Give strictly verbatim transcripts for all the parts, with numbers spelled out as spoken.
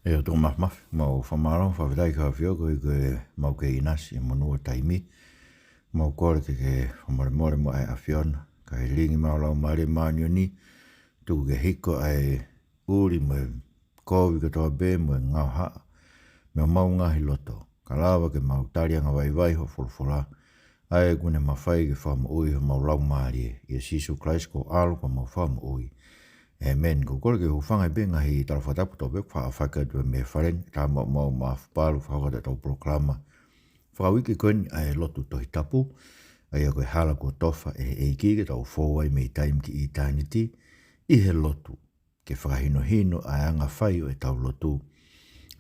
ʻE ʻOtua Māfimafi, mau fakamālō, fakafetaʻi ki he ʻAfiona koeʻuhi ko ʻemau kei ʻinasi he monū ʻo e taimi. Mau kole ke ke fakamolemole muʻa ʻe ʻAfiona, kae lilingi mai ho Laumālie Māʻoniʻoni, tuku ke hiko ʻa e ʻuli mo e kovi kotoa pē mo e ngaohaʻa mei homau ngaahi loto, kae lava ke mau tali angavaivai hoʻo folofola, ʻa ia ʻoku ne mafai ke fakamoʻui homau laumālie. ʻIa Sīsū Kalaisi ko ho ʻAlo ko homau Fakamoʻui. ʻĒmeni. ʻOku ou kole ke u hūfanga pē he ngaahi tala fakatapu kotoa pē ʻoku faʻa ʻohake atu mei he fale ni, tā maumau maʻa Fapalu, fakahoko atu ʻetau polokalama fakauike ko eni ʻa e Lotu Tohi Tapu, ʻa ia ko e hala kuo tofa ʻe he ʻEiki ke tau fou ai mei taimi ki ʻitāniti ʻi he lotu, ke fakahinohino ʻa e anga fai ʻo ʻetau lotu,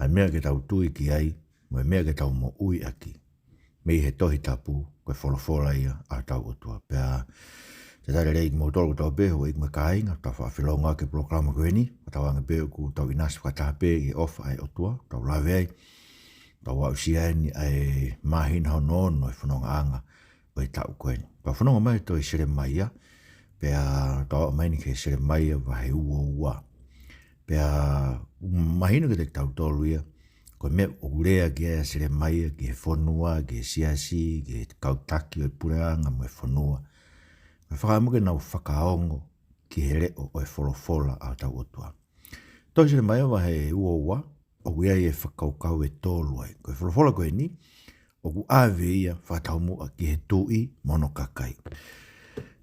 ʻa e meʻa ke tau tui ki ai, mo e meʻa ke tau moʻui ʻaki mei he Tohi Tapu, ko e folofola ia ʻa hotau ʻOtua. Pea talitali lelei kimoutolu kotoa pē, houʻeiki mo e kāinga, tau faʻa felōngoaki he polokalama ko eni, fakatauange pē ʻoku tau ʻinasi fakataha pē ʻi he ʻofa ʻa e ʻOtua, tau lave ai, tau aʻusia eni ʻa e māhina hono ono ʻo e fonongaʻanga ʻo e taʻu ko eni. Tau fononga mai he tohi Selemaia, pea tau aʻu mai eni ki he Selemaia vahe uo ua. Pea mahino kiate kitautolu ia, ko e meʻa ʻoku lea ki ai ʻa Selemaia ki he fonua, ki he siasi, ki he kau taki ʻo e puleʻanga mo e fonua, ko e fakaʻamu ke nau fakaongo ki he leʻo ʻo e folofola ʻa hotau ʻOtua. Tohi Selemaia vahe uo ua, ʻoku ʻi ai e fakakaukau ʻe tolu ai. Ko e folofola ko eni, ʻoku ʻave ia fakataumuʻa ki he tuʻi mo hono kakai.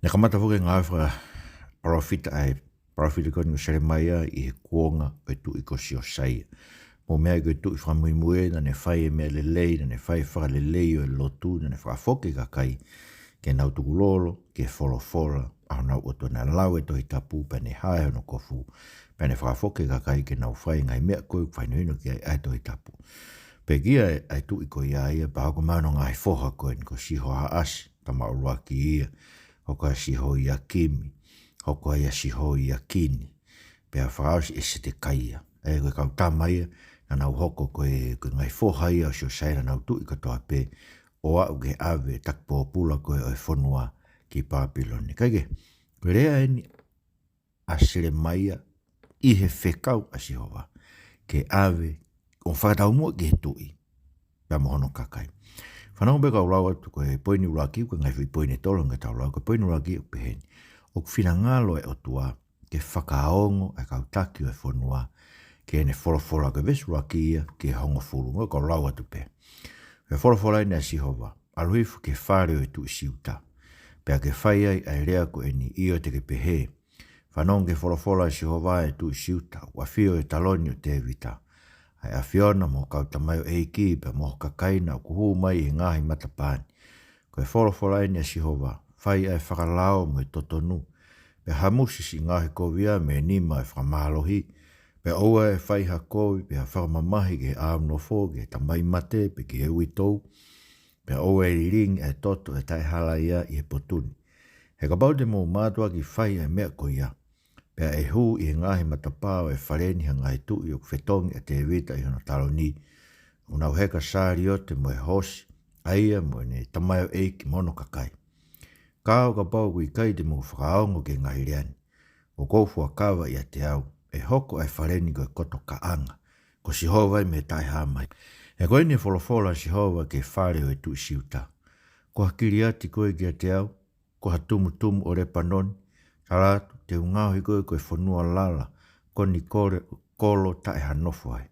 Naʻe kamata foki e ngāue fakapalōfita ʻa e palōfita ko eni ko Selemaia ʻi he kuonga ʻo e tuʻi ko Siosaia. Mou meaʻi ko e tuʻi fakamuimui ē, naʻa ne fai e meʻa lelei, naʻa ne fai e fakalelei ʻo e lotu, naʻa ne fakafoki e kakai ke nau tukulolo ki he folofola ʻa honau ʻOtua. Naʻe lau e Tohi Tapu, pea ne hā ʻi hono kofu, pea ne fakafoki e kakai ke nau fai e ngaahi meʻa ko ē ʻoku fakahinohino ki ai ʻa e Tohi Tapu. Pekia ʻa e, ʻa e tuʻi ko ia ia, pea hoko mai hono ngaahi foha ko eni, ko Sihoaasi, tama ʻuluaki ia, hoko ʻa Sihoiakimi, hoko ʻa Sihoiakini, pea fakaʻosi ʻe Setekaia. ʻA ia ko e kau tama ia naʻa nau hoko ko e, ko e ngaahi foha ia ʻo Siosaia, naʻa nau tuʻi kotoa pē, ʻo aʻu ki he ʻave taki pōpula ko ē ʻo e fonua ki Pāpilone. Kae kehe, ko e lea eni ʻa Selemaia ʻi he fekau ʻa Sihova ke ʻave ʻo fakataumuʻa ki he tuʻi pea mo hono kakai. Fanongo pē kau lau atu, ko e poini ʻuluaki, ko e ngaahi foʻi poini ʻe tolu ʻoku tau lau, ko e poini ʻuluaki ʻoku pehē ni: ʻOku finangalo e ʻOtua ke fakaongo ʻa e kau taki ʻo e fonua ki heʻene folofola. Ko e veesi ʻuluaki ia ki he hongofulu, ʻoku ou lau atu pē. Ko e folofola eni ʻa Sihova: ʻAlu hifo ki he fale ʻo e tuʻi Siuta, pea ke fai ai ʻa e lea ko eni, ʻio te ke pehē: Fanongo ki he folofola ʻa Sihova, ʻe tuʻi Siuta, ʻoku ʻafio ʻi he taloni ʻo Tēvita, ʻa e ʻAfiona, mo hoku kau tamaioʻeiki, pea mo ho kakai naʻa ku hū mai ʻi he ngaahi matapā ni. Ko e folofola eni ʻa Sihova: Fai ʻa e fakalao mo e totonu, pea hamusi siʻi ngaohikovia mei he nima ʻo e fakamālohi, pea ʻoua ʻe fai ha kovi, pe ha fakamamahi ki he ʻāunofo, ki he tamai mate, pe ki he uitou, pea ʻoua ʻe lilingi ʻa e toto ʻo e taʻehalaia ʻi he potu ni. He kapau te mou mātuʻaki fai ʻa e meʻa ko ia, pea ʻe hū ʻi he ngaahi matapā ʻo e fale ni ha ngaahi tuʻi ʻoku fetongi ʻa Tēvita ʻi hono taloni, ʻoku nau heka saliote mo e hoosi, ʻa ia mo ʻene tamaioʻeiki mo hono kakai. Ka ʻo kapau ʻoku ʻikai te mou fakaongo ki he ngaahi lea ni, ʻoku ou fuakava ʻiate au, ʻe hoko ʻa e fale ni ko e koto kaʻanga, ko Sihova ia mei he taʻehāmai. He ko eni e folofola ʻa Sihova ki he fale ʻo e tuʻi Siuta: Ko ha Kiliati koe kiate au, ko ha tumutumu ʻo Lepanoni? Tala atu, te u ngaohi koe ko e fonua lala, ko ʻeni kole, kolo taʻe ha nofo ai.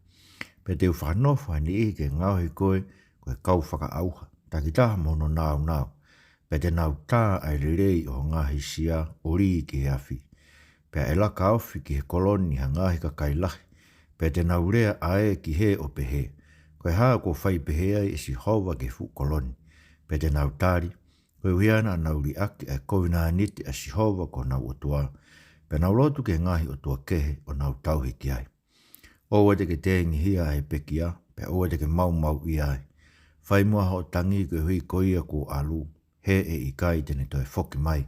Pea te u fakanofo ha niʻihi ke ngaohi koe ko e kau fakaʻauha, takitaha mo hono nāunau. Pea te nau tā ʻa e lelei ʻo ho ngaahi sia, ʻo lī ki he afi. Pea ʻe laka ofi ki he kolo ni ha ngaahi kakai lahi, pea te nau lea ʻa ē ki hē ʻo pehē: Ko e hā kuo fai pehē ai ʻe Sihova ki he fuʻu kolo ni? Pea te nau tali: Koeʻuhi naʻa nau liʻaki ʻa e kovinānite ʻa Sihova ko honau ʻOtua, pea nau lotu ki he ngaahi ʻotua kehe ʻo nau tauhi ki ai. ʻOua te ke tengihia ʻe he pekia, pea ʻoua te ke maumauʻia ai. Fai muʻa hoʻo tangi koeʻuhi ko ia kuo ʻalu, he ʻe ʻikai te ne toe foki mai,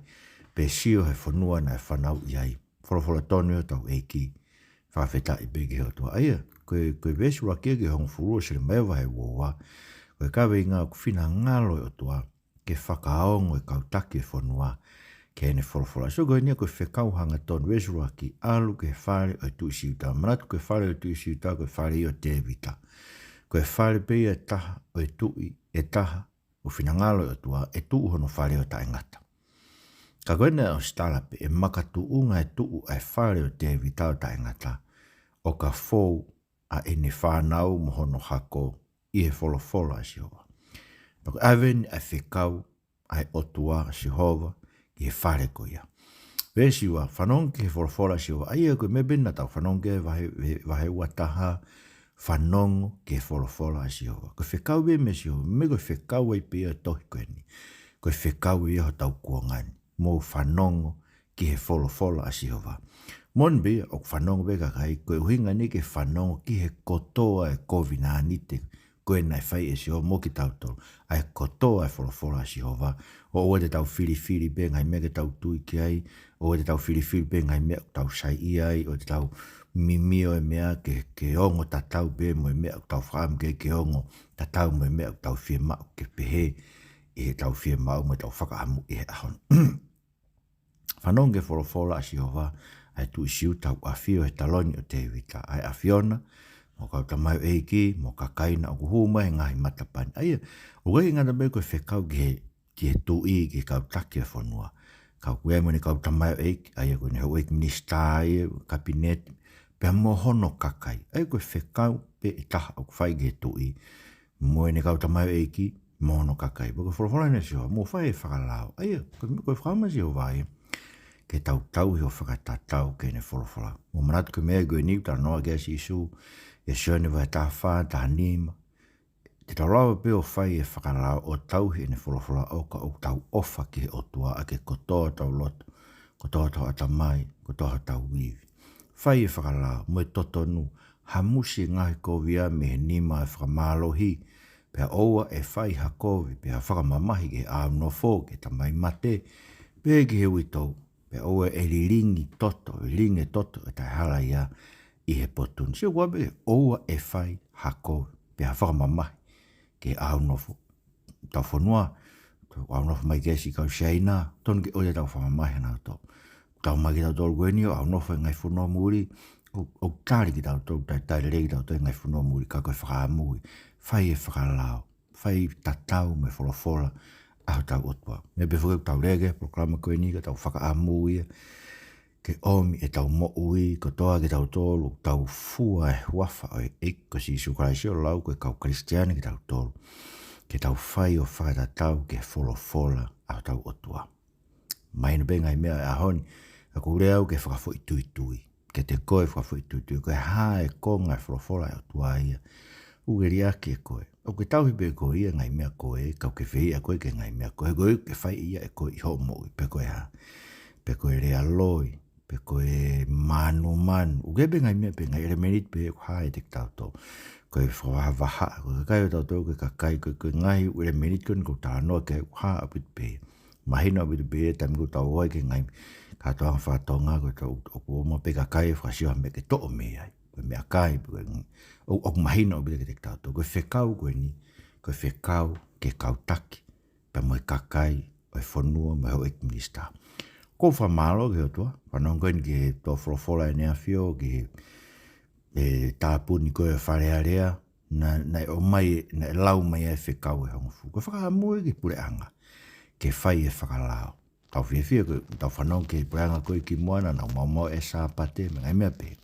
pe sio he fonua naʻe fanauʻi ai. Folofola tonu ia ʻa hotau ʻEiki. Fakafetaʻi pē ki he ʻOtua. ʻA ia, ko e, ko e veesi ʻuluaki ki he hongofulu ʻo Selemaia vahe uo ua, ko e kaveinga: ʻOku finangalo e ʻOtua ke fakaongo e kau taki ʻo e fonua ki heʻene folofola. So ko eni ia ko e fekau hangatonu, veesi ʻuluaki, ʻalu ki he fale ʻo e tuʻi Siuta. Manatu ko e fale ʻo e tuʻi Siuta, ko e fale ia ʻo Tēvita. Ko e fale pē ia ʻe taha ʻo e tuʻi, ʻe taha ʻo e finangalo ʻo e ʻOtua, ʻe tuʻu hono fale ʻo taʻengata. Ka ko ena ʻosi tala pē, ʻe makatuʻunga e tuʻu ʻa e fale ʻo Tēvita ʻo taʻengata, ʻo ka fou ʻa ʻene fānau mo hono hako ʻi he folofola ʻa Sihova. Pea ko e ʻave eni ʻa e fekau ʻa e ʻOtua ʻa Sihova ki he fale ko ia. Veesi ua, fanongo ki he folofola ʻa Sihova. ʻA ia ko e meʻa pē naʻa tau fanongo ki he vahe, vahe, vahe ua taha, fanongo ki he folofola ʻa Sihova. Ko e fekau pē meia Sihova, meʻa ko e fekau ai pē ia ʻo e tohi ko eni. Ko e fekau ia ʻo hotau kuonga ni. Mou fanongo ki he folofola ʻa Sihova. Moʻoni pē ia, ʻoku fanongo pē kakai, ko e ʻuhinga eni ke fanongo ki he kotoa e kovinānite ko ē naʻe fai ʻe Sihova mo kitautolu. ʻA e kotoa e folofola ʻa Sihova. ʻOua te tau filifili pē ngaahi meʻa ke tau tui ki ai, ʻoua te tau filifili pē ngaahi meʻa ʻoku tau saiʻia ai, ʻoua te tau mimio e meʻa ke, ke ongo tatau pē mo e meʻa ʻoku tau fakaʻamu ke, ke ongo tatau mo e meʻa ʻoku tau fiemaʻu ke pehē ʻi heʻetau fiemaʻu mo ʻetau fakaʻamu ʻi he ʻaho ni. Fanongo ki he folofola ʻa Sihova, ʻa e tuʻi Siuta ʻoku ʻafio he taloni ʻo Tēvita, ʻa e ʻAfiona, mo e kau tamaioʻeiki, mo e kakai naʻa ku hū mai he ngaahi matapā ni. ʻA ia, ʻoku ʻikai ngata pē ko e fekau ki he, ki he tuʻi, ki he kau taki ʻo e fonua. Ka ʻoku ʻi ai mo ʻene kau tamaioʻeiki, ʻa ia ko ʻene houʻeiki minisitā ia, kapineti, pea mo hono kakai. ʻA ia ko e fekau pē ʻe taha ʻoku fai ki he tuʻi, mo ʻene kau tamaioʻeiki, mo hono kakai. Pea ko e folofola eni ʻa Sihova, mou fai e fakalao. ʻA ia, ko e, ko e fakaʻamu ʻa Sihova ia, ke tau tauhi ʻo fakatatau ki heʻene folofola. Mou manatu ko e meʻa ko eni ʻoku talanoa ki ai ʻa Sīsū, ʻia Sione vahe taha fā, taha nima. Te tau lava pē ʻo fai e fakalao ʻo tauhi ʻene folofola ʻo ka ʻoku tau ʻofa ki he ʻOtua ʻaki e kotoa hotau loto, kotoa hotau ʻatamai, kotoa hotau ivi. Fai e fakalao mo e totonu, hamusi e ngaahi kovia mei he nima ʻo e fakamālohi, pea ʻoua ʻe fai ha kovi, pe ha fakamamahi ki he ʻāunofo, ki he tamai mate, pe ki he uitou, pea ʻoua ʻe lilingi toto, lilingi e toto ʻo e taʻehalaia ʻi he potu ni. Sio, ʻoua pē, ʻoua ʻe fai ha kovi, pe ha fakamamahi ki he ʻāunofo. Tau fonua, tau ʻāunofo mai ki he siʻi kau Siaina, tonu ke ʻoua te tau fakamamahi ʻanautolu. Tau mai kitautolu ko eni ʻo ʻāunofo he ngaahi fonua muli, ʻo, ʻo tali kitautolu, tali, tali lelei kitautolu he ngaahi fonua muli, ka ko e fakaʻamu ia, fai e fakalao, fai tatau mo e folofola ʻa hotau ʻOtua. Meʻa pē foki ʻoku tau lea ki ai he polokalama ko eni, ka tau fakaʻamu ia, ke ʻomi ʻetau moʻui kotoa kitautolu, tau fua e huafa ʻo e ʻEiki ko Sīsū Kalaisi ʻo lau ko e kau Kalisitiane kitautolu, ke tau fai ʻo fakatatau ki he folofola ʻa hotau ʻOtua. Mahino pē ngaahi meʻa ʻo e ʻaho ni, ka ʻoku ou lea au ke fakafoʻituitui. Ke te koe fakafoʻituitui, ko e hā e konga e folofola ʻa e ʻOtua ia ʻoku ke liʻaki ʻe koe. ʻOku ke tauhi pē koe ia ngaahi meʻa ko ē, ka ʻoku ke fehiʻa koe ki he ngaahi meʻa ko ē, ko ē ʻoku ke fai ia ʻe koe ʻi hoʻo moʻui, pe ko e hā. Pe ko e lea loi, pe ko e mānumanu. ʻOku ʻi ai pē ngaahi meʻa pē, ngaahi ʻelemēniti pē ʻoku hā ʻiate kitautolu. Ko e fakavahavahaʻa, ko e kakai ʻo tautolu, ko e kakai, ko e, ko e ngaahi ʻelemēniti ko eni ʻoku ou talanoa ki ai ʻoku hā ʻaupito pē. Mahino ʻaupito pē, taimi ʻoku tau ō ai ki he ngaahi kātoanga faka-Tonga, ko e tau, ʻoku ō mai pē kakai, fakasio ha meʻa ke toʻo mei ai. Ko e meʻakai, ko e, ʻo, ʻoku mahino ʻaupito kiate kitautolu. Ko e fekau ko eni, ko e fekau ki he kau taki, pea mo e kakai ʻo e fonua, mo e houʻeiki minisitā. ʻOku ou fakamālō ki he ʻOtua, fanongo ko eni ki he tō folofola ʻEne ʻAfio, ki he, e, tāpuni ko ē ʻo e Fale Alea, naʻe, naʻe ʻomai, naʻe lau mai ai e fekau ʻe hongofulu. Ko e fakaʻamu ia ki he puleʻanga ke fai e fakalao. Tau fiefia ko ē, tau fanongo ki he puleʻanga ko ē ki muʻa naʻa nau maumauʻi e Sāpate, mo e ngaahi meʻa pehē.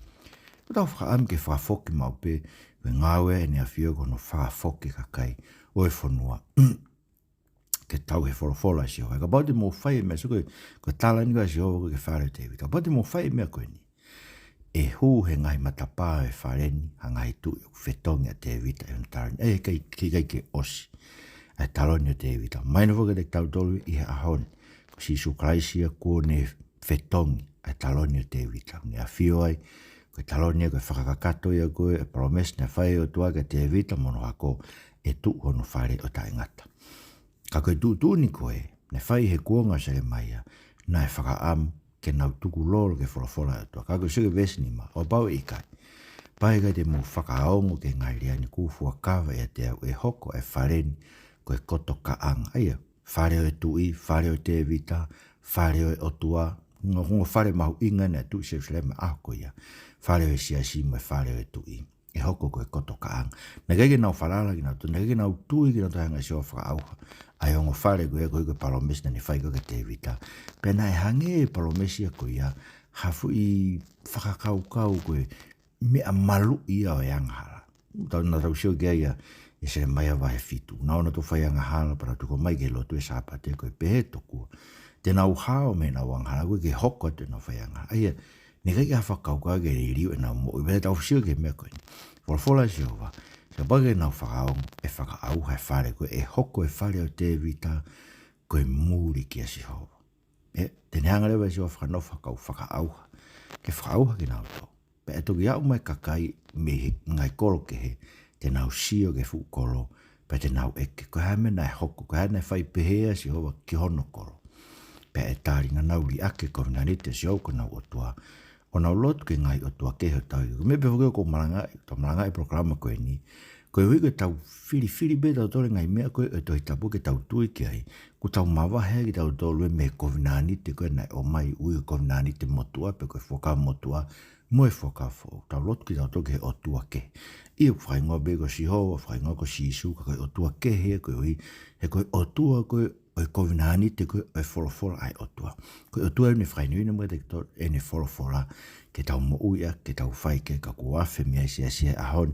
Ko ʻetau fakaʻamu ke fakafoki maʻu pē, ko e ngāue ʻEne ʻAfio ko hono fakafoki e kakai ʻo e fonua ke tauhi e folofola ʻa Sihova. Kapau te mou fai e meʻa, so ko e, ko e tala eni ko ē ʻa Sihova ko ē ki he fale ʻo Tēvita. Kapau te mou fai e meʻa ko eni, ʻe hū he ngaahi matapā ʻo e fale ni ha ngaahi tuʻi ʻoku fetongi ʻa Tēvita ʻi hono taloni. ʻE, ʻikai, ʻikai, ʻikai ke ʻosi ʻa e taloni ʻo Tēvita. Mahino foki kiate kitautolu ʻi he ʻaho ni, ko Sīsū Kalaisi ia kuo ne fetongi ʻa e taloni ʻo Tēvita. Ne ʻafio ai, ko e taloni ia ko e fakakakato ia ko ē e palōmesi naʻe fai ʻe he ʻOtua kia Tēvita mo hono hako, ʻe tuʻu hono fale ʻo taʻengata. Ka ko e tuʻutuʻuni ko ē naʻe fai he kuonga ʻo Selemaia, naʻe fakaʻamu ke nau tukulolo ki he folofola ʻa e ʻOtua. Ka ko e sio ki he veesi nima, ʻo kapau ʻe ʻikai, kapau ʻe ʻikai te mou fakaongo ki he ngaahi lea ni kuo fuakava ʻiate au, ʻe hoko ʻa e fale ni ko e kotokaʻanga. ʻA ia, fale ʻo e tuʻi, fale ʻo Tēvita, fale ʻo e ʻOtua, ongo, ongo fale mahuʻinga naʻe tuʻu ʻi Selusalema he ʻaho ko ia, fale ʻo e siasi mo e fale ʻo e tuʻi. ʻE hoko ko e kotokaʻanga. Naʻe ʻikai ke nau falala kinautolu, naʻe ʻikai ke nau tui kinautolu he hanga ʻe Sihova ʻo fakaʻauha ʻa e ongo fale ko ia, ko e, ko e palōmesi naʻa ne fai ko ē kia Tēvita. Pea naʻe hangē e palōmesi ia ko ia ha foʻi fakakaukau ko e meʻa maluʻi ia ʻo e angahala. Tau, naʻa tau sio ki ai ia ʻi Selemaia vahe fitu. Naʻa nau toe fai angahala pea nau toe ō mai ki he lotu he Sāpate, ko e pehē tokua te nau hao mei heʻenau angahala, ko e ke hoko atu ʻenau fai angahala. ʻA ia, naʻe ʻikai ke fakakaukau ke liliu ʻenau moʻui. Pea tau sio ki he meʻa ko eni. Folofola ʻa Sihova, kapau ʻoku nau fakaongo, ʻe fakaʻauha e fale ko ē, ʻe hoko e fale ʻo Tēvita ko e muli kia Sihova. ʻE, te ne hanga leva ʻe Sihova ʻo fakanofo ha kau fakaʻauha ke fakaʻauha kinautolu. Pea ʻe toki aʻu mai e kakai mei he ngaahi kolo kehe, te nau sio ki he fuʻu kolo, pea te nau ʻeke, ko e hā e meʻa naʻe hoko, ko e hā naʻe fai pehē ʻe Sihova ki hono kolo. Pea ʻe tali, naʻa nau liʻaki e kovinānite ʻa Sihova ko honau ʻOtua, ʻo nau lotu ki he ngaahi ʻotua kehe ʻo tauhi. Ko e meʻa pē foki ʻoku ou malangaʻi, tau malangaʻi e polokalama ko eni, koeʻuhi ko ʻetau filifili pē ʻe tautolu e ngaahi meʻa ko ē ʻo e Tohi Tapu ke tau tui ki ai, kuo tau mavahe ai kitautolu ia mei he kovinānite ko ē naʻe ʻomai, ʻuhi ko e kovinānite motuʻa, pe ko e Fuakava Motuʻa mo e Fuakava Foʻou. Tau lotu kitautolu ki he ʻotua kehe. ʻIo, fakahingoa pē ko Sihova, fakahingoa ko Sīsū, ka ko e ʻotua kehe ia koeʻuhi he ko e ʻOtua ko ē ʻo e kovinānite ko ē ʻo e folofola ʻa e ʻOtua. Ko e ʻOtua ʻoku ne fakahinohino mai kiate kitautolu ʻene folofola ke tau moʻui ʻaki, ke tau fai ki ai, ka kuo afe mei ai e siasi he ʻaho ni.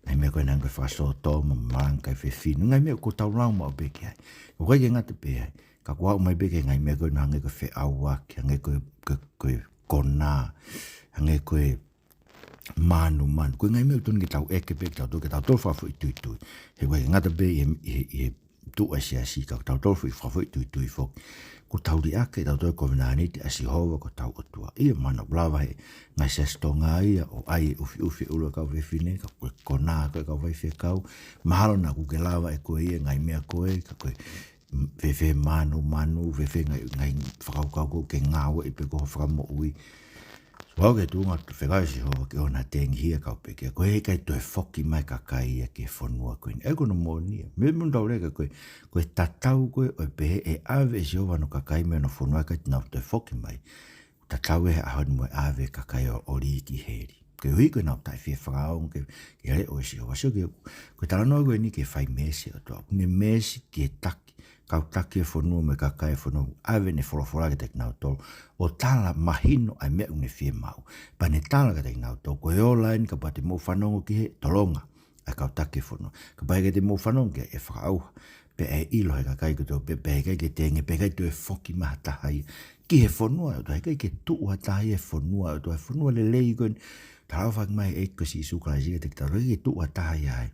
Ngaahi meʻa ko ē hangē ko e fakasōtoma, malanga kakai fefine, ngaahi meʻa ʻoku tau lau maʻu pē ki ai. ʻOku ʻikai ke ngata pē ai, ka kuo aʻu mai pē ki he ngaahi meʻa ko ē hangē ko e feʻauaki, hangē ko e, ko e, ko e konā, hangē ko e mānumanu. Ko e ngaahi meʻa ʻoku totonu ke tau ʻeke pē kitautolu, ke tau toe fakafoʻituitui. He ʻoku ʻikai ke ngata pē ʻi he, ʻi he, ʻi he tuʻu ʻa e siasi, ka tau toe foʻi fakafoʻituitui foki. Kuo tau liʻaki ʻe tautolu e kovinānite ʻa Sihova ko hotau ʻOtua. ʻIo, mahalo naʻa ku lava he ngaahi siasi Tonga ia ʻo ʻai e ʻufiʻufi e ʻulu ʻo e kau fefine, ka ko e konā ko ē ʻo e kau faifekau. Mahalo naʻa ku ke lava ʻe koe ia e ngaahi meʻa ko ē, ka ko e fēfē mānumanu, fēfē ngaahi, ngaahi fakakaukau ko ē ke ngāueʻi pē ki hoʻo fakamoʻui. Sio au ki he tuʻunga fekau ʻe Sihova ke ʻoua naʻa tengihia e kau pekia, koeʻuhi he ʻikai toe foki mai e kakai ia ki he fonua ko eni. ʻA ia ko hono moʻoni ia. Meʻa ʻoku tau lea ki ai ko e, ko e tatau ko ē ʻo e pehē ʻe ʻave ʻe Sihova hono kakai mei hono fonua ʻikai te nau toe foki mai. Tatau ia he ʻaho ni mo e ʻave e kakai ʻo, ʻo lī ki heli. Koeʻuhi ko ʻenau taʻefie fakaongo ki he, ki he leʻo ʻo Sihova. Sio ki he, ko e talanoa ko eni ki he fai meesi ʻa e ʻOtua. ʻOku ne meesi ki he taki, kau taki e fonua mo e kakai e fonua, ʻave ʻene folofola kiate kinautolu ʻo tala mahino ʻa e meʻa ʻoku ne fiemaʻu. Pea ne tala kiate kinautolu, ko e ola eni kapau te mou fanongo ki he tolonga ʻa e kau taki e fonua. Kapau ʻe ʻikai te mou fanongo ki ai, ʻe fakaʻauha. Pea ʻe ʻilo ʻe he kakai kotoa pē, pea ʻe ʻikai ke tenge, pea ʻe ʻikai toe foki mai ha taha ia ki he fonua ʻo e ʻOtua. ʻE ʻikai ke tuʻu ha taha ia he fonua ʻo e ʻOtua, e fonua lelei ko eni. Talaʻofa mai e ʻEiki ko Sīsū Kalaisi kiate kitautolu, ʻe ʻikai ke tuʻu ha taha ia ai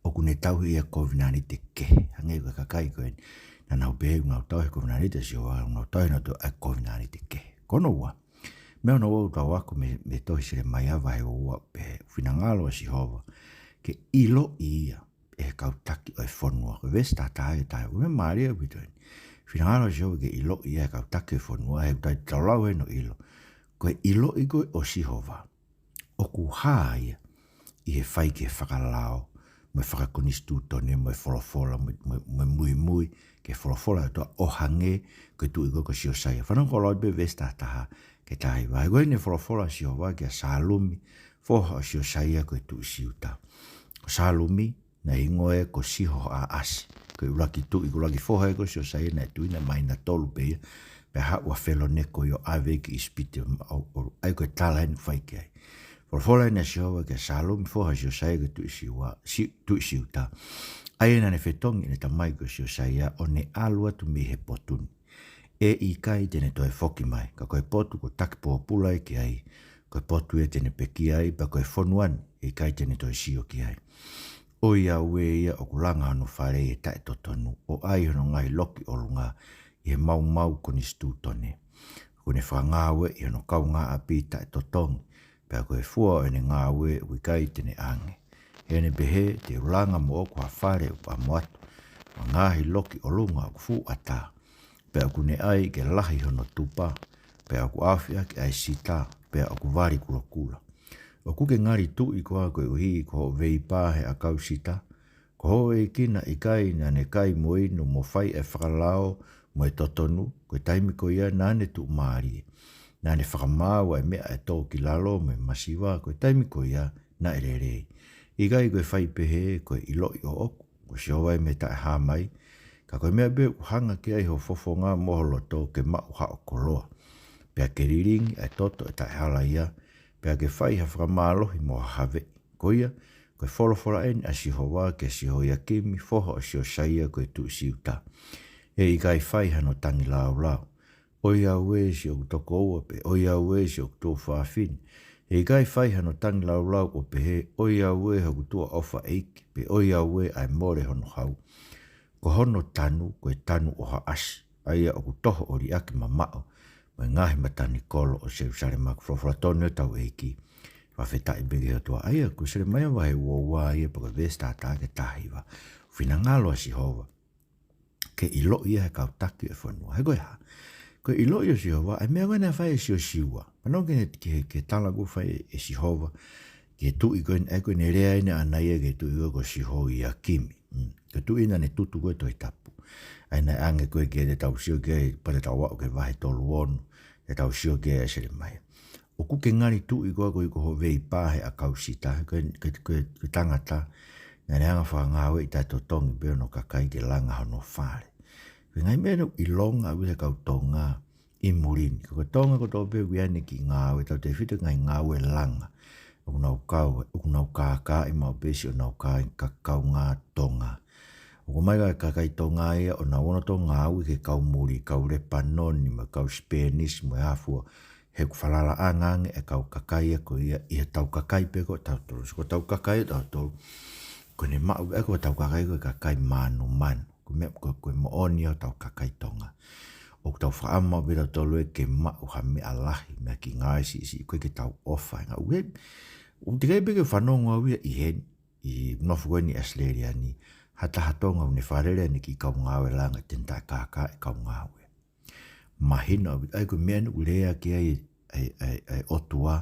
ʻoku ne tauhi ʻa e kovinānite kehe. Hangē ko e kakai ko eni naʻa nau pehē ʻoku nau tauhi e kovinānite ʻa Sihova, ʻoku nau tauhi ʻe nautolu ʻa e kovinānite kehe. Ko hono ua, meʻa hono ua ʻoku tau ako mei, mei he tohi Selemaia vahe ua, pehē, finangalo ʻa Sihova ke ʻiloʻi ia ʻe he kau taki ʻo e fonua. Ko e veesi taha taha ki he taha hiva, meʻa mālie ʻaupito eni. Finangalo ʻa Sihova ke ʻiloʻi ia ʻe he kau taki ʻo e fonua, he ʻoku tau lau ʻi hono ʻilo. Ko e ʻiloʻi ko ē ʻo Sihova, ʻoku hā ia ʻi he fai ki he fakalao, mo e fakakonisitūtone, mo e folofola, mo, mo, mo e muimui ki he folofola ʻa e ʻOtua, ʻo hangē ko e tuʻi ko ē ko Siosaia. Fanongo ki he lau pē veesi taha taha ki he taha hiva. He ko eni e folofola ʻa Sihova kia Salumi, foha ʻo Siosaia ko e tuʻi Siuta. Ko Salumi, naʻe hingoa ia ko Sihoaasi. Ko e ʻuluaki tuʻi, ko e ʻuluaki foha ia ko Siosaia naʻe tuʻi, naʻe māhina tolu pē ia, pea haʻu ʻa Felo Neko ʻo ʻave ki ʻIsipite, ʻo, ʻo, ʻa ia ko e tala eni ʻoku fai ki ai. Folofola eni ʻa Sihova kia Salumi, foha ʻo Siosaia ko e tuʻi Siua-, Si-, tuʻi Siuta. ʻA ia naʻa ne fetongi ʻene tamai ko Siosaia, ʻo ne ʻalu atu mei he potu ni. ʻE ʻikai te ne toe foki mai, ka ko e potu kuo taki pōpula ia ki ai, ko e potu ia te ne pekia ai, pea ko e fonua ni, ʻe ʻikai te ne toe sio ki ai. ʻOiauē ia ʻoku langa hono fale ʻi he taʻetotonu, ʻo ʻai hono ngaahi loki ʻolunga ʻi he maumau konisitūtone. ʻOku ne fakangāueʻi hono kaungāʻapi taʻetotongi, pea ko e fua ʻo ʻene ngāue ʻoku ʻikai te ne ʻange. ʻE ne pehē, te u langa moʻoku ha fale ʻoku ʻamu atu, mo e ngaahi loki ʻolunga ʻoku fuʻu ʻatā. Pea ʻoku ne ʻai ke lahi hono tupa, pea ʻoku ʻaofiʻaki ʻa e sita, pea ʻoku vali kulokula. ʻOku ke ngali tuʻi koā koeʻuhi ko hoʻo veipā he ʻakau sita? Ko houʻeiki naʻe ʻikai naʻa ne kai mo inu mo fai ʻa e fakalao mo e totonu, ko e taimi ko ia naʻa ne tuʻumālie. Naʻa ne fakamaau ʻa e meʻa ʻe tō ki lalo mo e masiva, ko e taimi ko ia naʻe lelei. ʻIkai ko e fai pehē, ko e ʻiloʻi ʻoʻoku, ko Sihova ʻa e meʻa taʻehāmai, ka ko e meʻa pē ʻoku hanga ki ai ho fofonga mo ho loto ke maʻu haʻo koloa. Pea ke lilingi ʻa e toto ʻo e taʻehalaia, pea ke fai ha fakamālohi mo ha haveʻi. Ko ia, ko e folofola eni ʻa Sihova kia Sihoiakimi, foha ʻo Siosaia ko e tuʻi Siuta. ʻE ʻikai fai hano tangilāulau, ʻOiauē siʻoku tokoua, pe ʻoiauē siʻoku tuofāfine. ʻE ʻikai fai hano tangilāulau ʻo pehē, ʻOiauē hoku tuʻaʻofa ʻeiki, pe ʻoiauē ʻa e mole hono hau. Ko hono tanu, ko e tanu ʻo ha ʻasi, ʻa ia ʻoku toho ʻo liʻaki mamaʻo mo e ngaahi matanikolo ʻo Selūsalema. Ko e folofola tonu ʻa hotau ʻEiki. Fakafetaʻi pē ki he ʻOtua. ʻA ia, ko Selemaia vahe ua ua ia, pea ko e veesi taha taha ki he taha hiva. Finangalo ʻa Sihova ke ʻiloʻi ia ʻe he kau taki ʻo e fonua. He ko e hā? Ko e ʻiloʻi ʻo Sihova, ʻa e meʻa ko ē naʻe fai ʻe Siosiua. Fanongo ki he, ki he, ki he tala ko ē ʻoku fai ʻe Sihova ki he tuʻi ko ē, ʻa ia ko ʻene lea eni ʻaʻana ia ki he tuʻi ko ē ko Sihoiakimi. Mm. Ko e tuʻi naʻa ne tutu ko ē Tohi Tapu. ʻA ia naʻe ʻange ko ē ke tau sio ki ai, pea te tau aʻu ki he vahe tolu ono, te tau sio ki ai ʻa Selemaia. ʻOku ke ngali tuʻi koe ko e, ko ho veipā he ʻakau sita, ko e, ko e, ko e, ko e tangata naʻa ne hanga fakangāueʻi taʻetotongi pē hono kakai ke langa hono fale. Ko e ngaahi meʻa naʻe ʻilonga ʻaupito ʻe he kau Tonga ʻi muli ni. Ko e Tonga kotoa pē ʻoku ʻi ai ʻene kiʻi ngāue, tautefito ki he ngaahi ngāue langa. ʻOku nau kau, ʻoku nau kākaaʻi maʻu pē siʻonau ka-, ka-, kaungā Tonga. ʻOku ʻomai ʻa e kakai Tonga ia ʻo nau ō nautolu ʻo ngāue ki he kau muli, kau Lepanoni, mo e kau Sipenisi, mo e hā fua, he ʻoku falalaʻanga ange ʻa e kau kakai ko ia ʻi hotau kakai pē ko tautolu. Ko hotau kakai ʻatautolu, ko ʻene maʻu ē ko hotau kakai ko e kakai mānumanu. Ko e meʻa, ko, ko e moʻoni ʻo hotau kakai Tonga. ʻOku tau fakaʻamu pē tautolu ē ke maʻu ha meʻa lahi, meʻa kiʻi ngāue siʻisiʻi, ʻikai ke tau ʻofa. Ngā ue, ʻoku teʻeki ai pē ke fanongo au ia ʻi heni, ʻi he nofo ko eni ʻAositelēlia ni, ha taha Tonga ʻoku ne fakalele ʻene kiʻi kau ngāue langa, te ne taʻekākaaʻi e kau ngāue. Mahino ʻaupito, ʻa ia ko e meʻa naʻe lea ki ai ʻa e, ʻa e, ʻa e ʻOtua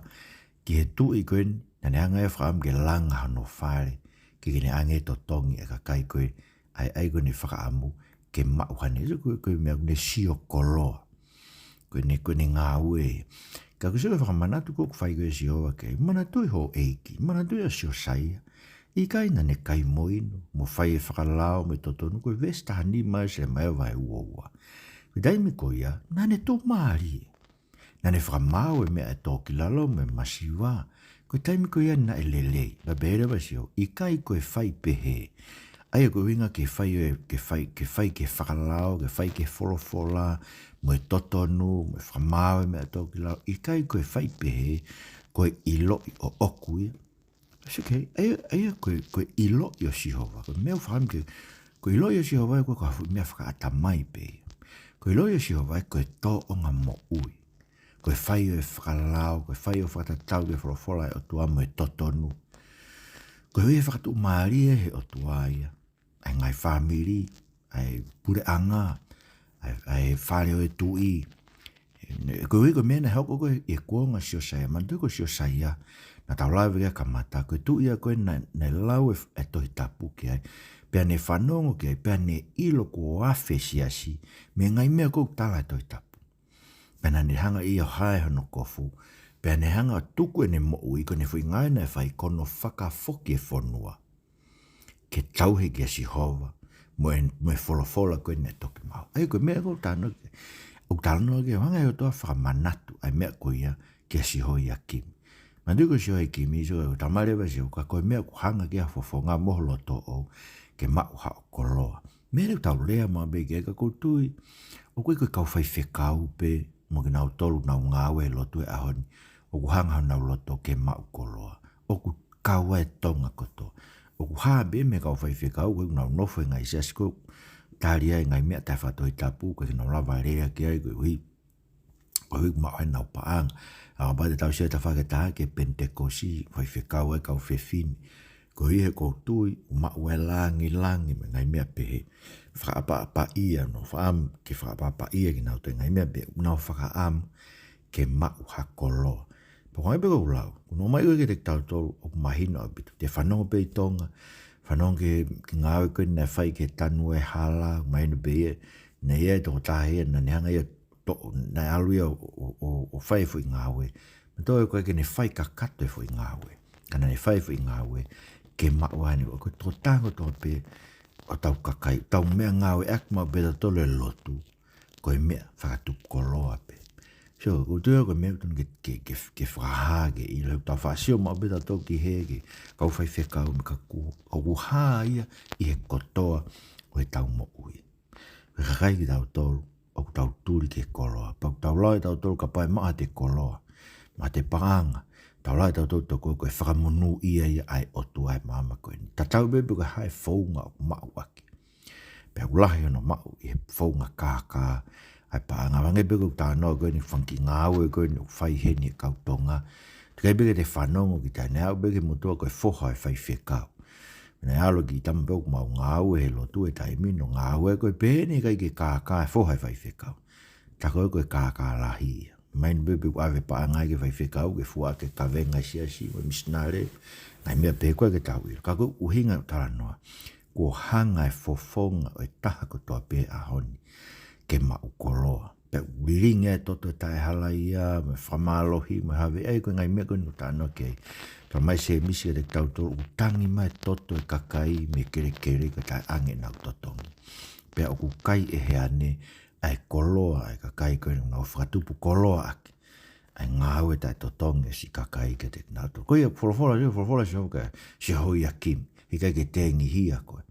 ki he tuʻi ko eni, naʻa ne hanga ʻe ia ʻo fakaʻamu ke langa hono fale, ke, ke ne ʻoange totongi ʻa e kakai ko ē, ʻa ia, ʻa ia ko ʻene fakaʻamu ke maʻu haʻane, so ko e, ko e meʻa ko ʻene sio koloa. Ko ʻene, ko ʻene ngāue. Ka ko e sio ki he fakamanatu ko ē ʻoku fai ko ē ʻe Sihova ki ai, manatuʻi ho ʻeiki, manatuʻi ʻa Siosaia, ʻikai naʻa ne kai mo inu, mo fai e fakalao mo e totonu, ko e veesi taha nima ʻo Selemaia vahe ua ua. Ko e taimi ko ia, naʻa ne tuʻumālie. Naʻa ne fakamaau e meʻa ʻe tō ki lalo mo e masiva. Ko e taimi ko ia naʻe lelei. Pea pehē leva ʻe Sihova, ʻikai ko e fai pehē. ʻA ia ko e ʻuhinga ke fai ʻo e, ke fai, ke fai ki he fakalao, ke fai ki he folofola, mo e totonu, mo e fakamaau e meʻa ʻe tō ki lalo. ʻIkai ko e fai pehē, ko e ʻiloʻi ʻoʻoku ia. That's okay. ʻA ia, ʻa ia ko e, ko e ʻiloʻi ʻo Sihova. Ko e meʻa ʻoku fakaʻamu ke, ko e ʻiloʻi ʻo Sihova, ko e, ko e meʻa fakaʻatamai pē ia. Ko e ʻiloʻi ʻo Sihova, ko e tōʻonga moʻui. Ko e fai ʻo e fakalao, ko e fai ʻo e fakatatau ki he folofola ʻa e ʻOtua mo e totonu. Ko e ʻuhi he fakatuʻumālie ʻe he ʻOtua ia ʻa e ngaahi fāmili, ʻa e puleʻanga, ʻa e, ʻa e fale ʻo e tuʻi. Ko e ʻuhi ko e meʻa naʻe hoko ko ē ʻi he kuonga ʻo Siosaia, manatuʻi ko Siosaia, naʻa tau lave ki ai ʻi he kamata, ko e tuʻi ia ko ē naʻe, naʻe lau e, e Tohi Tapu ki ai, pea ne fanongo ki ai, pea ne ʻilo kuo afe e siasi mei he ngaahi meʻa ko ē ʻoku tala ʻe he Tohi Tapu. Pea naʻa ne hanga ʻe ia ʻo hae hono kofu, pea ne hanga ʻo tuku ʻene moʻui, ko ʻene foʻi ngāue naʻe fai ko hono fakafoki e fonua ke tauhi kia Sihova, mo e, mo e folofola ko ē naʻe toki maʻu. ʻA ia ko e meʻa ko ē ʻoku talanoa ki ai, ʻoku talanoa ki ai, hanga ʻe he ʻOtua ʻo fakamanatu ʻa e meʻa ko ia kia Sihoiakimi. Manatuʻi ko Sihoiakimi, so, ʻoku talamai leva ʻe Sihova, ka ko e meʻa ʻoku hanga ki ai ho fofonga mo ho loto ʻoʻou, ke maʻu haʻo koloa. Meʻa leva ʻoku tau lea maʻu pē ki ai, ka ʻoku ou tui, ʻoku ʻikai ko e kau faifekau pē, mo kinautolu ʻoku nau ngāue he lotu he ʻaho ni, ʻoku hanga honau loto ke maʻu koloa. ʻOku kau ai e Tonga kotoa. ʻOku hā pē mei he kau faifekau, ko ē ʻoku nau nofo he ngaahi siasi ko ē ʻoku tali ai e ngaahi meʻa taʻefakatohi tapu, ko ē ʻoku nau lava lea ki ai, ko e ʻuhi, ko e ʻuhi ʻoku maʻu ai ʻenau paʻanga. ʻA ia kapau te tau sio he tafaʻaki ʻe taha ki he Penitekosi, faifekau ai e kau fefine. Ko ia he ʻoku ou tui, ʻoku maʻu ai e langilangi mo e ngaahi meʻa pehē. Fakaʻapaʻapaʻia, nau fakaʻamu ke fakaʻapaʻapaʻia kinautolu he ngaahi meʻa pehē, nau fakaʻamu ke maʻu ha koloa. Pea ko e ngaahi pehē ʻoku ou lau, ʻoku nau ʻomai ko ē kiate kitautolu, ʻoku mahino ʻaupito. Te fanongo pē ʻi Tonga, fanongo ki he, ki he ngāue ko ē naʻe fai ki he tanu e hala, mahino pē ia, Naʻe ʻi ai e tokotaha ia naʻa ne hanga ia ʻo toʻo, naʻe ʻalu ia ʻo, ʻo, ʻo, ʻo fai e foʻi ngāue. Naʻe tō ʻo ʻikai ke ne fai kakato e foʻi ngāue. Ka naʻa ne fai e foʻi ngāue ke maʻu ai ʻene, ko e tokotaha kotoa pē ʻo hotau kakai, ʻoku tau meʻangāueʻaki maʻu pē ʻe tautolu e lotu, ko e meʻa fakatupu koloa pē. So, ʻoku ou tui ko e meʻa ʻoku totonu ke, ke, ke, ke fakahā, ke ʻilo, ʻoku tau faʻa sio maʻu pē ʻe tautolu ki he, ki he kau faifekau mo e kakai, ʻoku hā ia ʻi he kotoa ʻo ʻetau moʻui. Ko e kakai kitautolu ʻoku tau tuli ki he koloa. Pea ʻoku tau lau ʻe tautolu kapau ʻe maʻu haʻate koloa, maʻu haʻate paʻanga, tau lau ʻe tautolu tokua ko e fakamonūʻia ia ʻa e ʻOtua ʻi he māmani ko eni. Tatau pē pe ko e hā e founga ʻoku maʻu ʻaki. Pea ʻoku lahi hono maʻu ʻi he founga kākā ʻa e paʻanga. Hangē pē ko e talanoa ko eni, fanga kiʻi ngāue ko eni ʻoku fai heni ʻe he kau Tonga. Teʻeki ai pē ke te fanongo ki ai, naʻe aʻu pē ki he motuʻa ko e foha ʻo e faifekau. Naʻe ʻalu e kiʻi tama pē ʻoku mau ngāue he lotu he taimi ni, ʻo ngāue ko ē pehē ni, ʻikai ke kākā e foha ʻo e faifekau. Tā ko ē ko e kākā lahi ia. Mahino pē pe ʻoku ʻave paʻanga ia ki he faifekau ke fua ʻaki e kavenga ʻa e siasi mo e misinale, ngaahi meʻa pehē, ʻoku ʻikai ke tau ʻilo. Ka ko e ʻuhinga ʻo e talanoa, kuo hanga e fofonga ʻo e taha kotoa pē he ʻaho ni ke maʻu koloa. Pea ʻoku lilingi e toto taʻehalaia mo e fakamālohi mo e hā fē, ʻa ia ko e ngaahi meʻa ko eni ʻoku ou talanoa ki ai. Talamai ʻe Sēmisi kiate kitautolu, ʻoku tangi mai e toto ʻo e kakai mei he kelekele kae taʻeʻange ʻenau totongi. Pea ʻoku kai ʻe he ane ʻa e koloa ʻa e kakai ko ē ʻoku nau fakatupu koloa ʻaki ʻa e ngāue taʻetotongi ʻa e siʻi kakai kiate kinautolu. Ko ia ʻoku folofola, folofola ʻa Sihova kia Sihōiakimi. Heʻikai ke tengihia koe.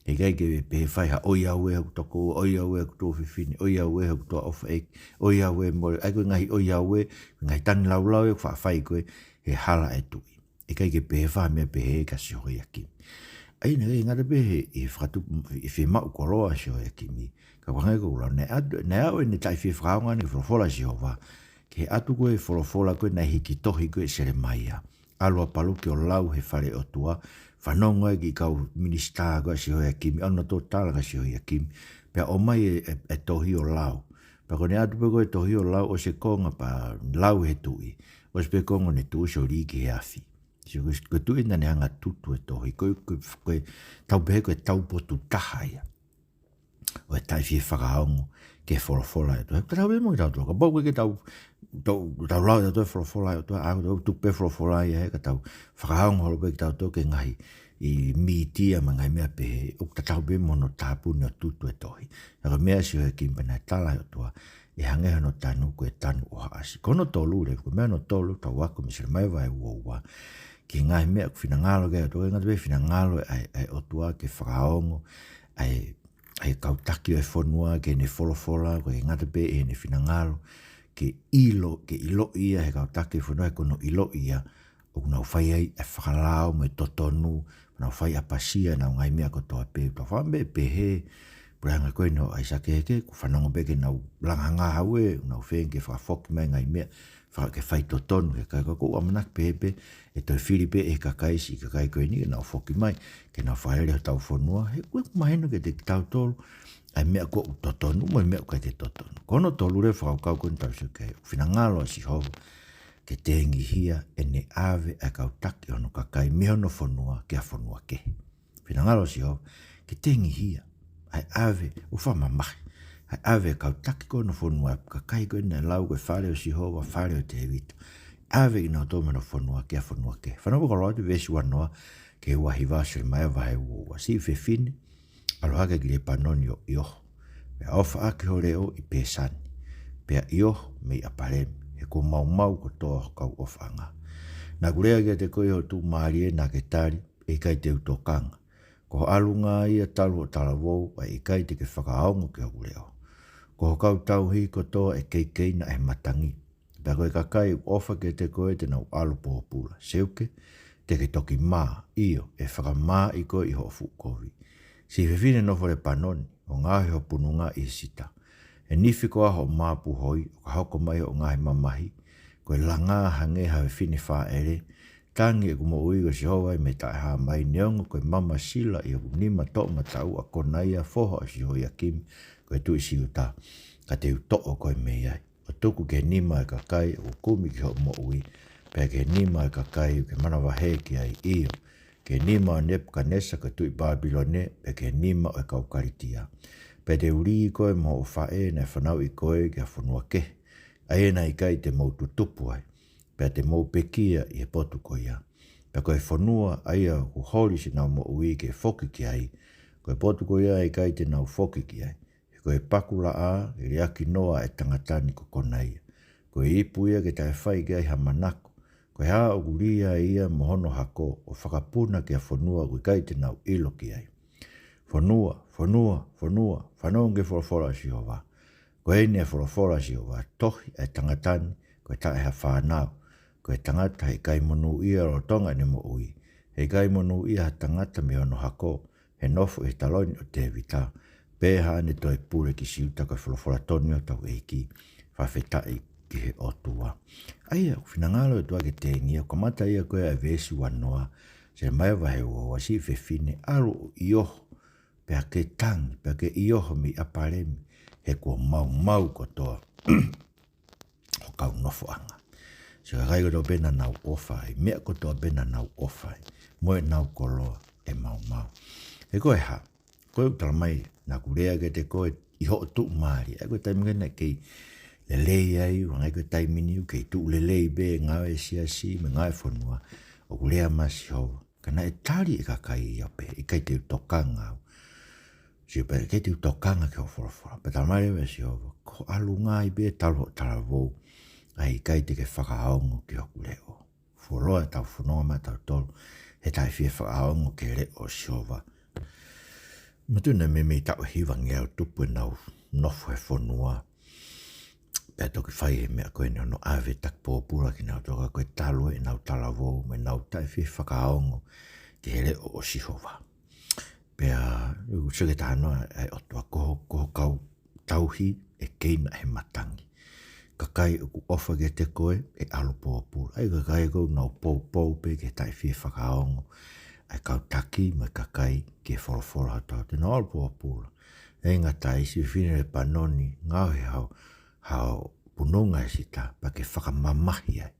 Heʻikai ke pehē fai ha ʻoiauē hoku tokoua, ʻoiauē hoku tuofefine, ʻoiauē hoku tuʻa ʻofa ʻeiki, ʻoiauē mole. ʻA ia ko e ngaahi ʻoiauē, ngaahi tangi laulau ē ʻoku faʻa fai ko ē he hala ʻo e tuʻi. ʻIkai ke pehē fai ha meʻa pehē kia Sihōiakimi. ʻA ia naʻe ʻikai ngata pē he, he fakatupu, he fiemaʻu koloa ʻa Sihōiakimi. Ka ʻoku hangē ko ʻeku lau, naʻe ʻatu, naʻe aʻu ʻene taʻe fie fakaongo ʻene folofola ʻa Sihova ki he ʻatu ko ē e folofola ko ē naʻe hiki tohi ko ē ʻe Selemaia. ʻAlu ʻa Paluki ʻo lau he fale ʻo e ʻOtua, fanongo ai e kiʻi kau minisitā ko ē ʻa Sihōiakimi, ʻalu nautolu ʻo tala kia Sihōiakimi, pea ʻomai e, e, e tohi ʻo lau. Pea ko ʻene ʻatu pē ko ē e tohi ʻo lau, ʻosi e konga pea lau ʻe he tuʻi. ʻOsi pē e konga ʻo ʻene tuʻusi ʻo lī ki he afi. Sio, ko e, ko e tuʻi naʻa ne hanga ʻo tutu e tohi, ko e, ko e, ko e tau pehē ko e taupotu taha ia ʻo e taʻe fie fakaongo ki he folofola ʻa e ʻOtua. Tatau pē mo kitautolu, kapau ʻoku ʻikai ke tau, tau, tau lau ʻe tautolu e folofola ʻa e ʻOtua, ʻa ia ʻoku tuku pē e folofola ia he ka tau fakaongo holo pē kitautolu ki he ngaahi mītia mo e ngaahi meʻa pehē, ʻoku tatau pē mo hono tāpuni ʻo tutu e tohi. Ka ko e meʻa ʻa Sihōiakimi, pea naʻe tala ʻe he ʻOtua, ʻe hangē hono tanu ko e tanu ʻo ha ʻasi. Ko hono tolu leva, ko e meʻa hono tolu, tau ako mei Selemaia vahe uaua, ki he ngaahi meʻa ʻoku finangalo ki ai e ʻOtua, ʻikai ngata pē he finangalo ʻa e, ʻa e ʻOtua ke fakaongo ʻa e, ʻa e kau taki ʻo e fonua ki heʻene folofola, ʻikai ngata pē heʻene finangalo ke ʻilo, ke ʻiloʻi ia ʻe he kau taki ʻo e fonua, he ko hono ʻiloʻi ia ʻoku nau fai ai e fakalao mo e totonu, ʻoku nau fai ʻapasia ʻenau ngaahi meʻa kotoa pē. Tau faʻa meʻa pehē, puleʻanga ko eni ʻo ʻAisake, he ʻoku fanongo pē ki heʻenau langa ngāue, ʻoku nau feinga ke fakafoki mai e ngaahi meʻa, faka-, ke faitotonu ki he kakai. Ka ʻoku ou ʻamanaki pē pē ʻe toe fili pē ʻe he kakai e siʻi kakai ko eni ke nau foki mai ke nau fakalele hotau fonua. He ʻoku mahino kiate kitautolu ʻa e meʻa ʻoku totonu mo e meʻa ʻoku ʻikai ke totonu. Ko hono tolu leva e fakakaukau ko eni ʻoku tau sio ki ai. ʻOku finangalo ʻa Sihova ke tengihia ʻene ʻave ʻa e kau taki ʻo hono kakai mei hono fonua ki ha fonua kehe. Finangalo ʻa Sihova ke tengihia ʻa e ʻave, ʻoku fakamamahi, ʻa e ʻave e kau taki ko ē hono fonua, kakai ko ē naʻe lau ko e fale ʻo Sihova, fale ʻo Tēvita, ʻave kinautolu mei hono fonua ki ha fonua kehe. Fanongo pē kau lau atu e veesi uanoa ki he uahiva ʻo Selemaia vahe uaua. Siʻi fefine, ʻalu hake ki Lepanoni ʻo ʻi ʻoho, pea ʻofaʻaki ho leʻo ʻi Pēsani, pea ʻi ʻoho mei ʻApalemi, he kuo maumau kotoa ho kau ʻofaʻanga. Naʻa ku lea kiate koe ʻi hoʻo tuʻumālie, naʻa ke tali, ʻe ʻikai te u tokanga. Ko ho ʻalunga ia talu hoʻo talavou, ʻa ia ʻe ʻikai te ke fakaongo ki hoku leʻo. Ko ho kau tauhi kotoa ʻe keikeina ʻe he matangi. Pea ko e kakai ʻoku ʻofa kiate koe te nau ʻalu pōpula. Seuke, te ke toki mā, ʻio, ʻe fakamāʻi koe ʻi hoʻo fuʻu kovi. Siʻi fefine nofo Lepanoni, ʻo ngaohi ho pununga ʻi he sita. ʻE nifi koā hoʻo māpuhoi, ʻo ka hoko mai hoʻo ngaahi mamahi, ko e langa hangē ha fefine fāʻele? Tangi ʻeku moʻui, ko Sihova ia mei he taʻehāmai, neongo ko e mama sila ʻi hoku nima toʻomataʻu ʻa Konaia foha ʻo Sihoiakimi, ko e tuʻi Siuta, ka te u toʻo koe mei ai, ʻo tuku ki he nima ʻo e kakai ʻoku kumi ki hoʻo moʻui, pea ki he nima ʻo e kakai ʻoku ke manavahē ki ai, ʻio, ki he nima ʻo Nepukanesa ko e tuʻi Pāpilone, pea ki he nima ʻo e kau Kalitia. Pea te u lī koe mo hoʻo faʻē naʻe fanauʻi koe ki ha fonua kehe, ʻa ia naʻe ʻikai te mou tutupu ai, pea te mou pekia ʻi he potu ko ia. Pea ko e fonua ʻa ia ʻoku holi siʻenau moʻui ke foki ki ai, ko e potu ko ia ʻe ʻikai te nau foki ki ai. He ko e pakulaʻā ʻe liʻaki noa ʻa e tangata ni ko Konaia. Ko e ipu ia ke taʻe fai ki ai ha manako. Ko e hā ʻoku lī ai ia mo hono hako ʻo fakapuna ki ha fonua ʻoku ʻikai te nau ʻilo ki ai. Fonua, fonua, fonua, fanongo ki he folofola ʻa Sihova. Ko eni e folofola ʻa Sihova, tohi ʻa e tangata ni, ko e taʻe ha fānau. Ko e tangata heʻikai monūʻia lolotonga ʻene moʻui. Heʻikai monūʻia ha tangata mei hono hako, he nofo ʻi he taloni ʻo Tēvita, pe haʻane toe pule ki Siuta. Ko e folofola tonu ia ʻa hotau ʻEiki, fakafetaʻi ki he ʻOtua. ʻA ia, ʻoku finangalo ʻOtua ke tengia, ʻoku kamata ia ko ē ʻa e veesi uanoa, Selemaia vahe uaua, siʻi fefine, ʻalu ʻo ʻioho, pea ke tangi, pea ke ʻioho mei ʻApalemi, he kuo maumau kotoa ʻo kau nofoʻanga. Siʻi kakai kotoa pē naʻa nau ʻofa ai, meʻa kotoa pē naʻa nau ʻofa ai, mo ʻenau koloa ʻe maumau. He ko e hā, ko e ʻoku tala mai, naʻa ku lea kiate koe ʻi hoʻo tuʻumālie, ʻa ia ko e taimi ko ē naʻe kei lelei ai, ʻoku ʻi ai ko e taimi ni ʻoku kei tuʻu lelei pē ngāue siasi, mo e ngāue fonua, ʻoku lea mai ʻa Sihova. Ka naʻe tali ʻe he kakai ia pē, ʻikai te u tokanga au. Sio pē, ʻikai te u tokanga ki hoʻo folofola. Pea tala mai leva ʻe Sihova, ko hoʻo ʻalunga ia pē talu hoʻo talavou, ʻa ia ʻikai te ke fakaongo ki hoku leʻo. Fuoloa ʻetau fononga maʻatautolu, he taʻe fie fakaongo ki he leʻo ʻo Sihova. Manatuʻi naʻe meimei taʻu ʻe hivangeau tupu ʻenau nofo he fonua. Pea toki fai e meʻa ko eni hono ʻave taki pōpula kinautolu ka ko e talu ʻenau talavou, mo ʻenau taʻe fie fakaongo ki he leʻo ʻo Sihova. Pea, ʻoku sio ki he talanoa ʻa e ʻOtua, ko ho, ko ho kau tauhi ʻe keina he matangi. Kakai ʻoku ʻofa kiate koe ʻe ʻalu pōpula. ʻA ia kakai ʻoku nau poupou pē ki he taʻe fie fakaongo ʻa e kau taki mo e kakai ki he folofola ʻa hotau ʻOtua, nau ʻalu pōpula. ʻE ngata ai, siʻi fefine Lepanoni, ngaohi hao, hao pununga ʻe sita, pea ke fakamamahi ai.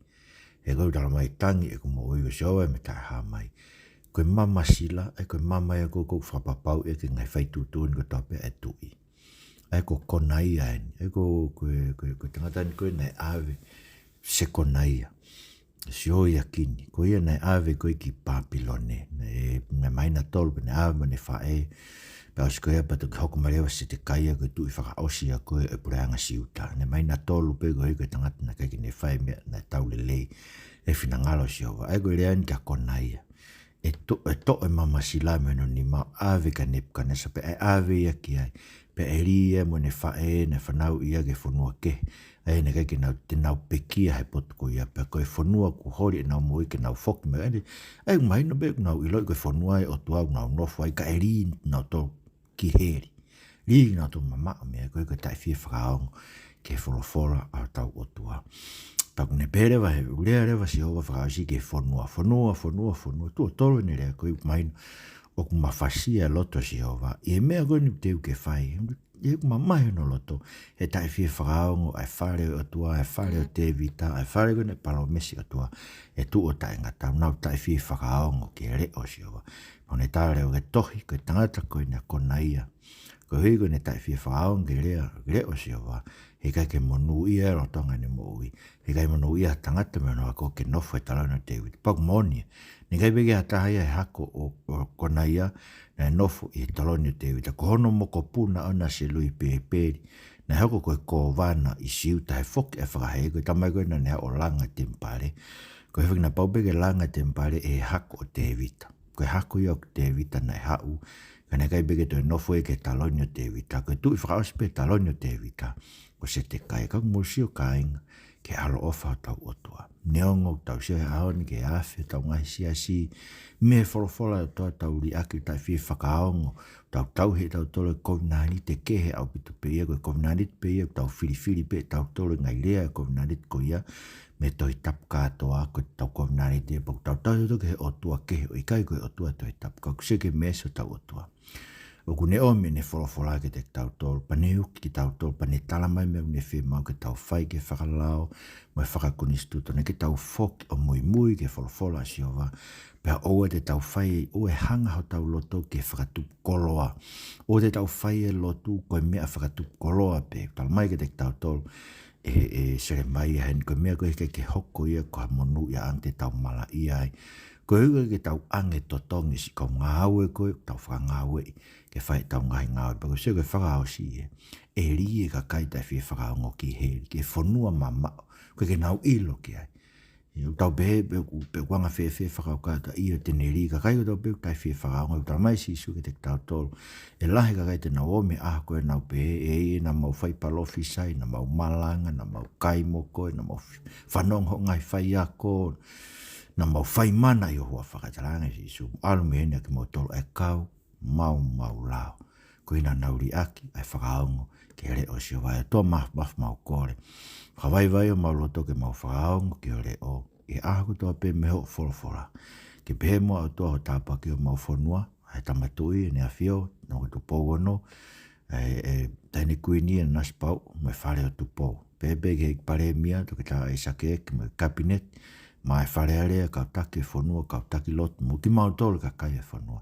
He ʻoku tala mai, tangi ʻeku moʻui, ʻo Sihova ʻe mei taʻehāmai. Ko e mama sila, ʻa ia ko e mama ia ʻoku, ʻoku fakapapauʻi ʻe he ngaahi fai tuʻutuʻuni kotoa pē ʻa e tuʻi. ʻA ia ko Konaia eni, ʻa ia ko, ko, ko, ko e tangata ni ko ē naʻe ʻave, Sekonaia, Sioiakini, ko ia naʻe ʻave ko ē ki Pāpilone, naʻe, naʻe māhina tolu pē naʻe ʻave mo ʻene faʻē, pea ʻosi ko ia pea toki hoko mai leva ʻa Setekaia ko e tuʻi fakaʻosi ia ko ē ʻo e puleʻanga Siuta. Naʻe māhina tolu pē ko ē ko e tangata naʻe ʻikai ke ne fai e meʻa naʻe tau lelei ʻi he finangalo ʻo Sihova. ʻA ia ko e lea eni kia Konaia. ʻE to-, ʻe toʻo e mama sila mei hono nima, ʻave kia Nepukanesa, pea ʻe ʻave ia ki ai. Pea ʻe lī ia mo ʻene faʻē naʻe fanauʻi ia ki he fonua kehe, ʻa ia naʻe ʻikai ke nau, te nau pekia he potu ko ia, pea ko e fonua kuo holi ʻenau moʻui ke nau foki mai ai. ʻA ia ʻoku mahino pē ʻoku nau ʻiloʻi ko e fonua ʻo e ʻOtua ʻoku nau nofo ai, ka ʻe lī kinautolu ki heli. Lī kinautolu mamaʻo mei ai, ko e, ko e taʻe fie fakaongo ki he folofola ʻa hotau ʻOtua. Pea ʻoku ne pehē leva, he ʻoku lea leva ʻa Sihova fakaʻosi ki he fonua, fonua, fonua, fonua, tuʻo tolu ʻene lea. Ko e ʻoku mahino ʻoku mafasia e loto ʻo Sihova ʻi he meʻa ko eni ʻoku teu ke fai. ʻI heʻeku mamahi hono loto, he taʻe fie fakaongo ʻa e fale ʻo e ʻOtua, ʻa e fale ʻo Tēvita, ʻa e fale ko ē naʻe palōmesi ʻe he ʻOtua, ʻe tuʻu ʻo taʻengata, ʻoku nau taʻe fie fakaongo ki he leʻo ʻo Sihova. Pea ʻoku ne tala leva ʻe he tohi, ko e tangata ko eni ʻa Konaia, koeʻuhi ko ʻene taʻe fie fakaongo ki he leʻo, leʻo ʻo Sihova, heʻikai ke monūʻia lolotonga ʻene moʻui. Heʻikai monūʻia ha tangata mei hono hako ke nofo he taloni ʻo Tēvita. Pea ʻoku moʻoni, naʻe ʻikai pē ke ʻi ai ha taha ia he hako ʻo, ʻo Konaia naʻe nofo ʻi he taloni ʻo Tēvita. Ko hono mokopuna ʻoʻona ʻa Seluipēpeli, naʻe hoko ko e kōvana ʻi Siuta he foki ʻa e fakahē, ko e tamai ko ē naʻa ne haʻu ʻo langa e temipale. Ko e foki naʻe pau pē ke langa e temipale ʻe he hako ʻo Tēvita. Ko e hako ia ʻo Tēvita naʻe haʻu, ka naʻe ʻikai pē ke toe nofo ia ki he taloni ʻo Tēvita. Ko e tuʻi fakaʻosi pē he taloni ʻo Tēvita ko Setekaia. Ka ʻoku mou sio kāinga ki he ʻaloʻofa ʻa hotau ʻOtua. Neongo ʻoku tau sio he ʻaho ni ki he afe ʻetau ngaahi siasi, mei he folofola ʻa e ʻOtua ʻoku tau liʻaki ʻoku taʻe fie fakaongo, ʻoku tau tauhi ʻe tautolu e kovinānite kehe ʻaupito pē ia, ko e kovinānite pē ia ʻoku tau filifili pē ʻe tautolu e ngaahi lea ʻo e kovinānite ko ia mei he Tohi Tapu kātoa, ko ʻetau kovinānite pē ʻoku tau tauhi tautolu ki he ʻotua kehe ʻoku ʻikai ko e ʻOtua ʻo e Tohi Tapu, ka ʻoku sio ki he meesi ʻo hotau ʻOtua. ʻoku ne ʻomi ʻene folofola kiate kitautolu, pea ne uki kitautolu, pea ne tala mai meʻa ʻoku ne fiemaʻu ke tau fai ki he fakalao mo e fakakonisitūtone, ke tau foki ʻo muimui ki he folofola ʻa Sihova, pea ʻoua te tau fai, ʻoua ʻe hanga hotau loto ki he fakatupu koloa. ʻOua te tau fai e lotu ko e meʻa fakatupu koloa pē. Tala mai kiate kitautolu ʻe, ʻe Selemaia heni, ko e meʻa ko ē ʻikai ke hoko ia ko ha monūʻiaʻanga te tau malaʻia ai. Koeʻuhi ke tau ʻange totongi siʻi kau ngāue ko ē ʻoku tau fakangāueʻi ke fai ʻetau ngaahi ngāue. Pea ko e sio ki he fakaʻosi ē, ʻe lī e kakai taʻe fie fakaongo ki heli, ki he fonua mamaʻo, ʻoku ʻikai ke nau ʻilo ki ai. ʻOku tau pehē pe ʻoku, pe ʻoku anga fēfē fakakaukau, ʻio te ne lī e kakai ʻoku tau pehē ʻoku taʻe fie fakaongo. Tala mai ʻe Sīsū kiate kitautolu, ʻe lahi e kakai te nau ō mei he ʻaho ko ē ʻo nau pehē, ʻe ʻi ai ʻenau mau fai palōfisai, ʻenau mau malanga, ʻenau mau kai mo koe, ʻenau mau f-, fanongo hoʻo ngaahi faiako, ʻenau mau fai mana ʻi ho huafa. Ka tala ange ʻe Sīsū, ʻalu mei heni ʻa kimoutolu ʻa e kau maumau lao, ko ia naʻa nau liʻaki ʻa e fakaongo ki he leʻo ʻo Sihova. ʻE ʻOtua Māfimafi, mau kole, fakavaivai homau loto ke mau fakaongo ki ho leʻo ʻi he ʻaho kotoa pē mei hoʻo folofola. Ke pehē muʻa ʻOtua hoʻo tāpuaki homau fonua, ʻa e Tama Tuʻi ʻEne ʻAfio, Tupou Ono, ʻa e, ʻa e Taʻahine Kuini ʻa Nanasipauʻu, mo e Fale ʻo Tupou. Pehē pē ki he ʻEiki Palēmia, Toketā ʻAisake ʻEki mo e Kapineti, maʻa e Fale Alea, kau taki e fonua, kau taki lotu, mo kimautolu kakai e fonua.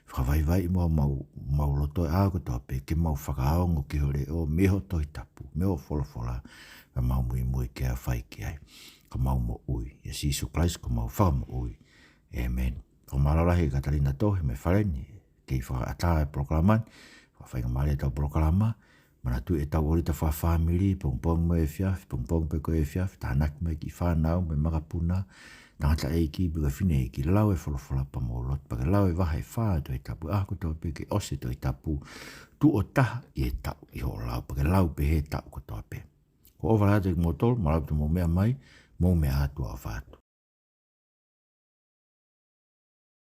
Fakavaivai muʻa homau, mau loto ʻi he ʻaho kotoa pē, ke mau fakaongo ki ho leʻo, mei ho Tohi Tapu, mei hoʻo folofola, pea mau muimui ke fai ki ai. Ko homau moʻui, ʻia Sīsū Kalaisi ko homau Fakamoʻui. ʻĒmeni. Fakamālō lahi Katalina Tohi mei Faleni, kei fakaʻatā e polokalama ni, fakafaingamālie ʻetau polokalama, manatuʻi ʻetau ʻōlita fakafāmili, pongipongi mo e efiafi, pongipongi pē ko e efiafi, tānaki mai e kiʻi fānau mo e makapuna, tangataʻeiki pe ko e fineʻeiki, lau e folofola pea mou lotu, pea ke lau e vahe ʻe fā ʻo e Tohi Tapu ʻaho kotoa pē, ke ʻosi e Tohi Tapu, tuʻo taha ʻi he taʻu ʻi hoʻo lau, pea ke lau pē he taʻu kotoa pē. ʻOfa lahi atu kimoutolu, mālō ʻaupito hoʻomou meʻa mai, mou meʻa ā, tuʻa ʻofa atu.